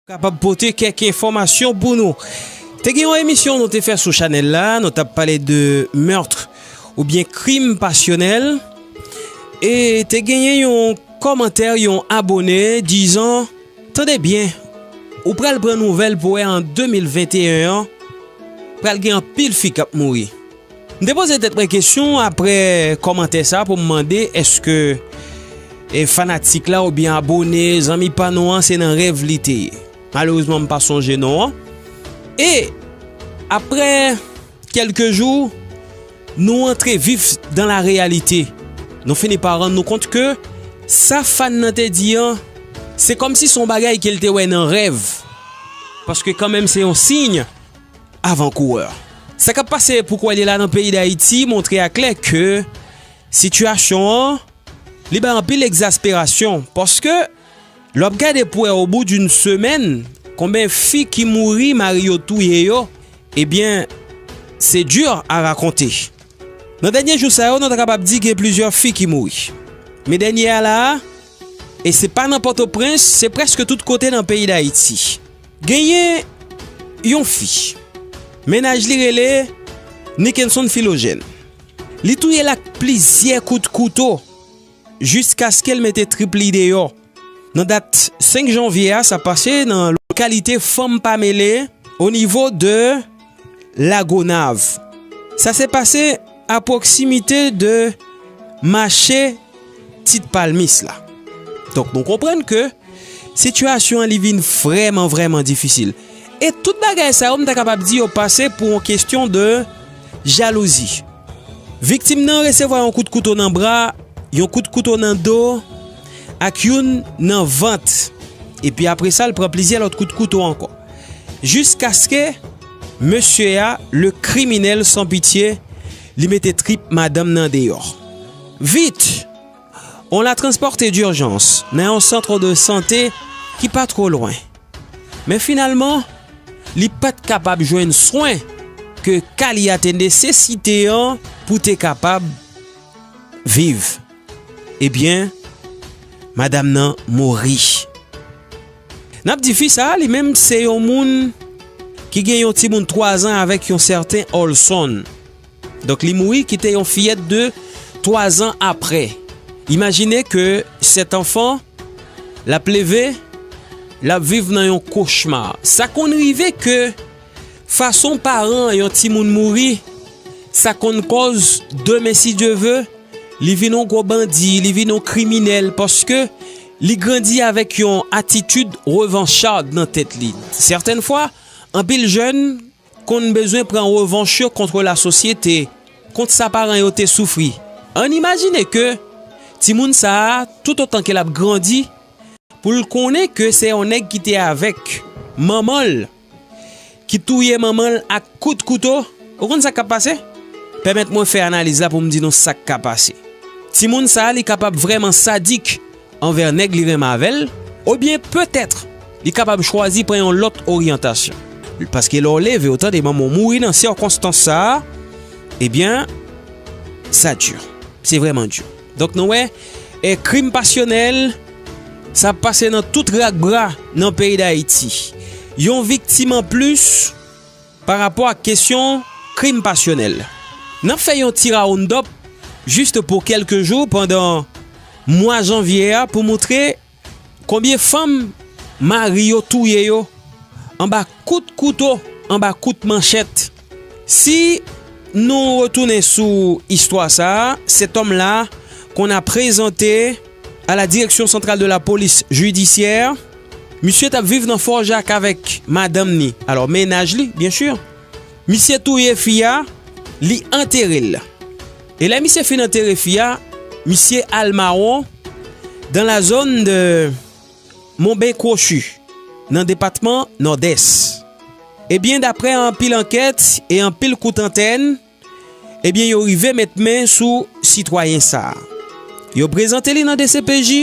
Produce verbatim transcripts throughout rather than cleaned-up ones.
kapab pote kèk enfòmasyon pou nou. Te gen yon emisyon nou te fè sou chanèl la, nou t ap pale de meurtre oubyen krim pasyonèl. E te genyen yon kòmantè yon abone dizan, tande byen, ou pral pran nouvèl pou wè an de mil venteyen an, pral gen anpil fi k ap mouri. M te poze tèt mwen kesyon apre kòmantè sa pou m mande èske e fanatik la oubyen abone, zanmi pa nou an, se nan rèv li te ye. Malerezman, m pa sonje non an. E apre kèlke jou, nou antre vif dan la reyalite. Nou fini pa rann nou kont ke sa fan nan te di an, se kòmsi se yon bagay ke l te wè nan rèv. Paske kanmenm se yon siy avan kourè. Sa k ap pase pou kwè li la nan peyi Dayiti montre aklè ke sitiyasyon an, li bay anpil egzasperasyon, paske lè w ap gade pou wè o bout d'une semaine, konbyen fi ki mouri, mari yo touye yo, ebyen, c'est dur à raconter. Nan dènye jou sa yo, nou ta kapab di gen plizyè fi ki mouri. Men dènye a la a, e se pa nan Pòtoprens, se prèske tout kote nan peyi Dayiti. Genyen yon fi. Mennaj li rele Nickenson Philogène. Li touye l ak plizyè kout kouto jiskaske l mete trip li deyò. Nan dat senk janvye a, sa pase nan lokalite Fanm Pa Mele, o nivo de Lagonav. Sa se pase a pwoksimite de mache Tit Palmis la. Donk, nou konprann ke sitiyasyon an li vin vrèman, vrèman difisil. E tout bagay sa yo, m ta kapab di yo pase pou yon kesyon de jalouzi. Viktim nan resevwa yon kout kouto nan bra, yon kout kouto nan do, ak youn nan vant. Epi apre sa, l pran plizyè lòt kout kouto ankò. Jiskaske mesye a, le kriminèl san pitye, li mete trip madanm nan deyò. Vit, on l'a transporté d'urgence nan yon sant de sante ki pa twò lwen. Men finalman, li pa t kapab jwenn swen ke ka li a te nesesite an pou te kapab viv. Ebyen, madanm nan mouri. N ap di fi sa a, li menm se yon moun ki gen yon timoun twa zan avèk yon sèten Olson. Donk, li mouri, kite yon fiyèt de twa zan apre. Imajine ke sèt anfan, l ap leve, l ap viv nan yon kochma. Sa konn rive ke fason paran yon timoun mouri, sa konn kòz demen, si Dye ve, li vin yon gwo bandi, li vin yon kriminèl, paske li grandi avèk yon atitid revanchard nan tèt li. Sètèn fwa, anpil jèn konn bezwen pran revanch yo kont lasosyete, kont sa paran yo te soufri. Ann imajine ke timoun sa a, toutotan ke l ap grandi, pou l konnen ke se yon nèg ki te avèk manman l, ki touye manman l ak kout kouto, ou konn sa k ap pase? Pèmèt mwen fè analiz la pou m di nou sa k ka pase. Timoun sa a, li kapab vrèman sadik anvè nèg li renmen avè l, oubyen petèt, li kapab chwazi pran yon lòt oryantasyon. Paske lè w leve, w tande manman w mouri nan sèkonstans sa a, ebyen, sa di. Se vrèman di. Donk, nou wè, e krim pasyonèl, sa ap pase nan tout rak bra nan peyi Dayiti. Yon viktim anplis pa rapò ak kesyon krim pasyonèl. N ap fè yon ti round up jis pou kèlke jou pandan mwa janvye a pou montre konbyen fanm mari yo touye yo anba kout kouto, anba kout manchèt. Si nou retounen sou istwa sa a, cet homme-là qu'on a présenté à la Direction Centrale de la Police Judiciaire, misye t ap viv nan Fò Jak avèk madanm ni, alò mennaj li, byen si. Misye touye fi a, li antere l. E lè misye fin antere fi a, misye al mawon dans la zone de Monben Kwochi, nan depatman Nòdès. Ebyen, daprè anpil ankèt e anpil kout antèn, ebyen, yo rive met men sou sitwayen sa a. Yo prezante li nan D C P J.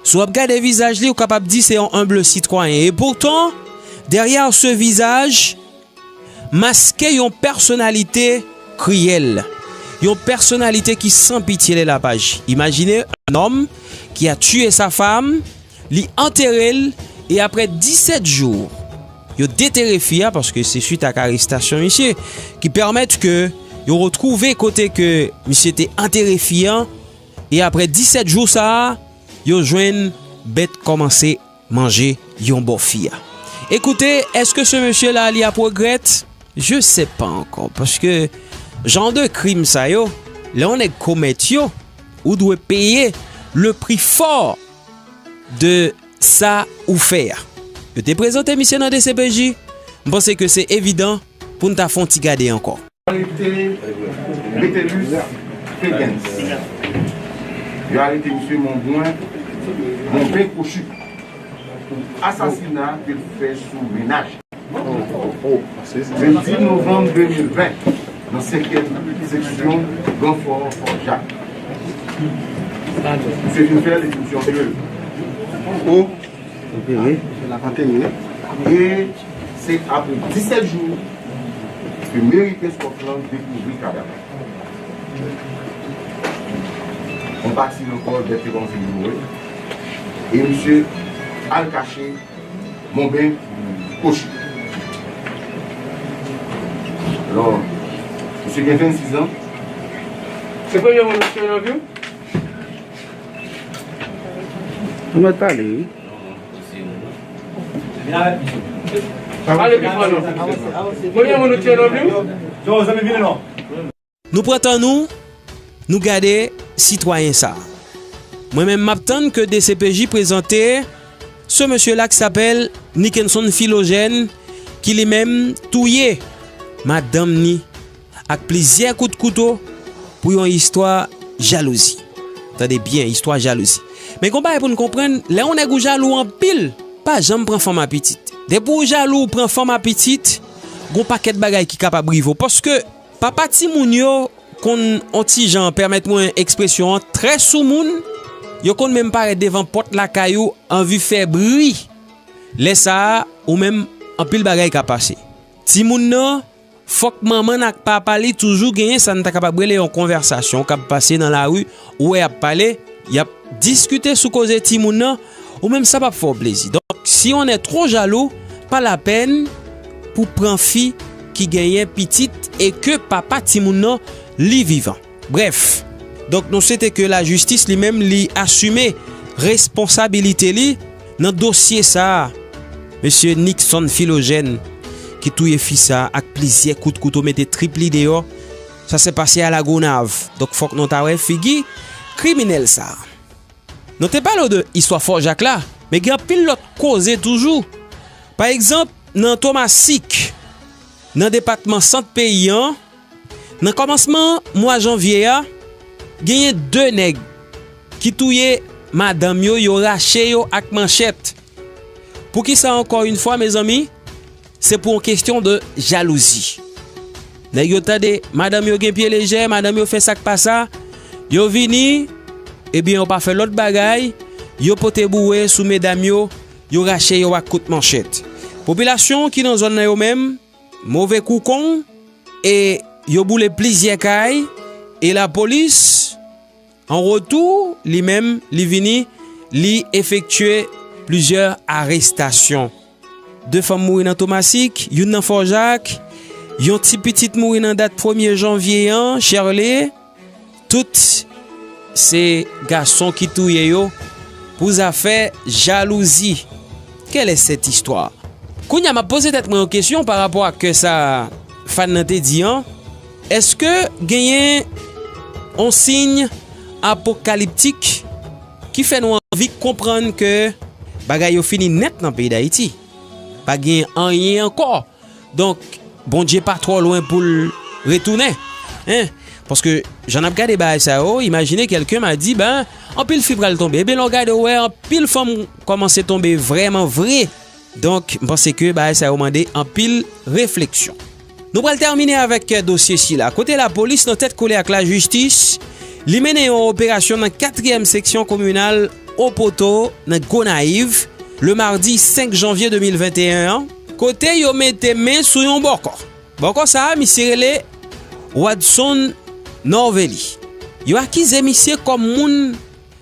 Si w ap gade vizaj li, ou kapab di se yon humble sitwayen. E poutan, dèyè se vizaj, maske yon pèsonalite kriyèl, yon pèsonalite ki san pitye, lè l ap aji. Imajine un homme qui a tué sa femme, li antere l, E aprè disèt jou, yo detere fi a, paske se swit ak arestasyon misye ki pèmèt ke yo retwouve kote ke misye te antere fi a. E aprè disèt jou sa a, yo jwenn bèt kòmanse manje yon bò fi a. Ekoute, èske se mesye la li ap regrèt? Je sais pas encore, paske jan de krim sa yo, lè yon nèg komèt yo, ou dwe peye le prix fort de sa ou fè a. Yo te prezante misye nan D C P J, m panse ke se evidan pou n ta fè yon ti gade ankò. Arete Metellus Fegens. Yo arete misye Monbwen, Monben Kochi, pou asasina ke l fè sou mennaj. Lendi novanm de mil ven, nan senkyèm seksyon Gran Fò, Fò Jak. Misye vin fè l epi misye antere l. O. Antere. Antere. E se apre disèt jou ke meri Kenskòf lan dekouvri kadav la. Yon pati nan kò l bèt te kòmanse devoure. E misye al kache Monben Kochi. Alò, misye gen vennsis an. Se premye moun ou tchwe nan vi w? Ou mèt pale, wi. Pale pi fò, non. Premye moun ou tchwe nan vi w? Non, zanmi, vini non. Nou pran tan nou, nou gade sitwayen sa a. Mwen menm, m ap tann ke D C P J prezante se mesye la ki sapèl Nickenson Philogène, ki li menm touye madanm ni ak plizyè kout kouto pou yon istwa jalouzi. Tande byen, istwa jalouzi. Men gon bagay pou n konprann, lè yon nèg ou jalou anpil, pa janm pran fanm a pitit. Depi w jalou, w pran fanm a pitit, gon pakèt bagay ki kapab rive w. Paske papa timoun yo konn on ti jan, pèmèt mwen ekspresyon an, trè soumoun, yo konn menm parèt devan pòt lakay ou, anvi fè bri. Lè sa a, ou menm, anpil bagay ka pase. Timoun nan, fòk manman n ak papa li toujou genyen sa n ta kapab rele yon konvèsasyon k ap pase nan lari, ou wè y ap pale, y ap diskite sou koze timoun nan, ou menm sa p ap fè w plezi. Donk, si on est trop jaloux, pa lapèn pou pran fi ki genyen pitit e ke papa timoun nan li vivan. Brèf, donk nou swete ke lajistis li menm li asime responsabilite li nan dosye sa a. Mesye Nixon Philogène ki touye fi sa a ak plizyè kout kouto, mete trip li deyò. Sa se pase a Lagonav. Donk fòk nou ta wè figi kriminèl sa a. Nou te pale w de istwa Fò Jak la, men gen anpil lòt koze toujou. Pa egzanp, nan Tomasik, nan depatman Sant peyi an, nan kòmansman mwa janvye a, genyen de nèg ki touye madanm yo, yo rache yo ak manchèt. Poukisa, ankò yon fwa, mezanmi? Se pou yon kesyon de jalouzi. Nèg yo tande madanm yo gen pye lejè, madanm yo fè sa k pa sa, yo vini, ebyen, yo pa fè lòt bagay, yo pote boure sou medam yo, yo rache yo ak kout manchèt. Popilasyon ki nan zòn nan yo menm, move kou kong, e yo boule plizyè kay, e lapolis, an retou, li menm, li vini, li efektye plizyè arestasyon. De fanm mouri nan Tomasik, youn nan Fò Jak, yon ti pitit mouri nan dat premye janvye an, Sherley. Tout se gason ki touye yo pou zafè jalouzi. Quelle est cette histoire? Kounye a, m ap poze tèt mwen yon kesyon pa rapò ak sa fan nan te di an. Èske genyen yon siy apokaliptik ki fè nou anvi konprann ke bagay yo fini nèt nan peyi Dayiti? Pa gen anyen ankò. Donk, Bondye pa twò lwen pou l retounen. Hein? Paske, jan n ap gade bagay sa yo, imajine quelqu'un m'a dit, ben, anpil fi pral tonbe. Ebyen, lè w gade, w wè anpil fanm kòmanse tonbe vrèman vre. Donk, m panse ke bagay sa yo mande anpil refleksyon. Nou pral tèmine avèk, eh, dosye sila. Kote lapolis nan tèt kole ak lajistis, li mennen yon operasyon nan katriyèm seksyon kominal Opoto nan Gonayiv, le mardi senk janvye de mil venteyen an, kote yo mete men sou yon bòkò. Bòkò sa a, misye rele Wadson Norvely. Yo akize misye kòm moun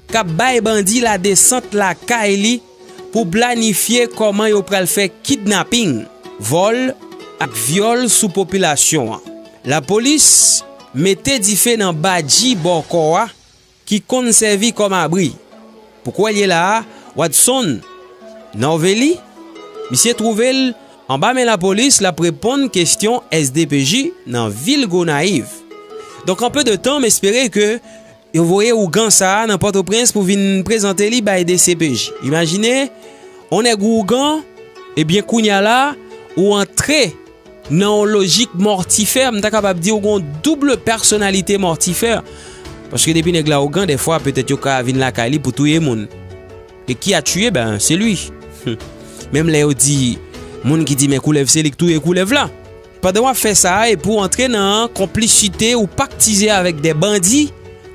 k ap bay bandi ladesant lakay li pou planifye kòman yo pral fè kidnaping, vòl ak vyòl sou popilasyon an. Lapolis mete dife nan badji bò kò a ki konn sèvi kòm abri. Pou kwè l ye la a, Watson Norvely, misye twouve l anba men lapolis, l ap reponn kesyon S D P J nan vil Gonayiv. Donk, an pe de tan, m espere ke yo voye ougan sa a nan Pòtoprens pou vin prezante li bay D C P J. Imajine, on nèg ou ougan, ebyen, kounye a la, ou antre nan yon lojik mòtifè, m ta kapab di ou gon double pèsonalite mòtifè. Paske depi nèg la ougan, dèfwa, petèt yo ka vin lakay li pou touye moun. Et qui a tué, ben, c'est lui. Menm lè yo di, moun ki di men koulèv se li k touye koulèv la. Pandan w ap fè sa a, epi w antre nan konplisite ou paktize avèk de bandi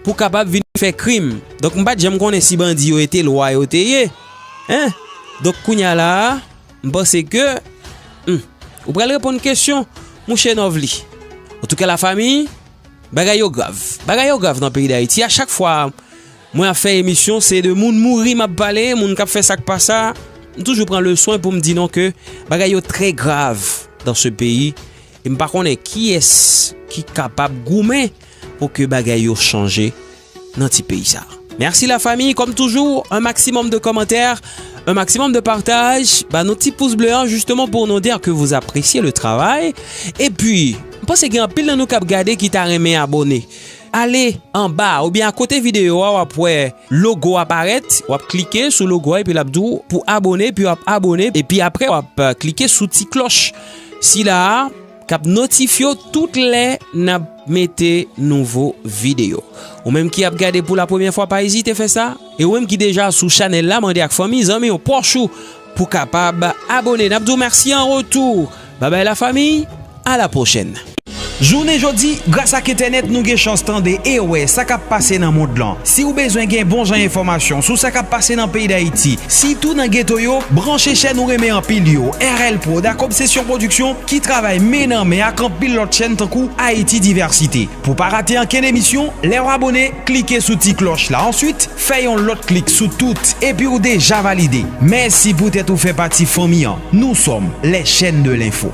pou kapab vin fè krim. Donk, m pa t janm konnen si bandi yo e te lwa yo te ye. Hein? Donk, kounye a la a, m panse ke, hmm, ou pral reponn kesyon, mouche Nòvli. Antouka, lafanmi, bagay yo grav. Bagay yo grav nan peyi Dayiti. A chak fwa mwen ap fè emisyon, se de moun mouri m ap pale, moun k ap fè sa k pa sa. M toujou pran le swen pou m di nou ke bagay yo trè grav dans ce pays. E m pa konnen kiyès ki kapab goumen pou ke bagay yo chanje nan ti peyi sa. Mèsi lafanmi, kòm toujou, un maximum de commentaires, un maximum de partage. Ba nou ti pous ble an, justement, pour nous dire que vous appréciez le travail. Epi, m panse gen anpil nan nou k ap gade ki ta renmen abòne. Ale anba, oubyen akote videyo a, w ap wè logo a parèt, w ap klike sou logo a, epi l ap di w pou abòne, epi w ap abòne, epi apre w ap, euh, klike sou ti klòch sila a, k ap notifye w tout lè n ap mete nouvo videyo. Ou menm ki ap gade pou la premyè fwa, pa ezite fè sa. E ou menm ki deja sou chanèl la, mande ak fanmi, zanmi w, pwòch ou pou kapab abòne. N ap di w mèsi an retou. Babay lafanmi, a la pwochèn. Jounen jodi, gras ak entènèt, nou gen chans tande e wè sa k ap pase nan mond lan. Si w bezwen gen bon jan enfòmasyon sou sa k ap pase nan peyi Dayiti, sitou nan geto yo, branche chèn ou renmen anpil yo, R L Prod ak Obsession Production, ki travay men nan men ak anpil lòt chèn tankou Haïti Diversité. Pou pa rate ankenn emisyon, lè w abòne, klike sou ti klòch la. Answit, fè yon lòt klik sou tout, epi w deja valide. Mèsi poutèt ou fè pati fanmi an. Nous sommes les chaînes de l'info.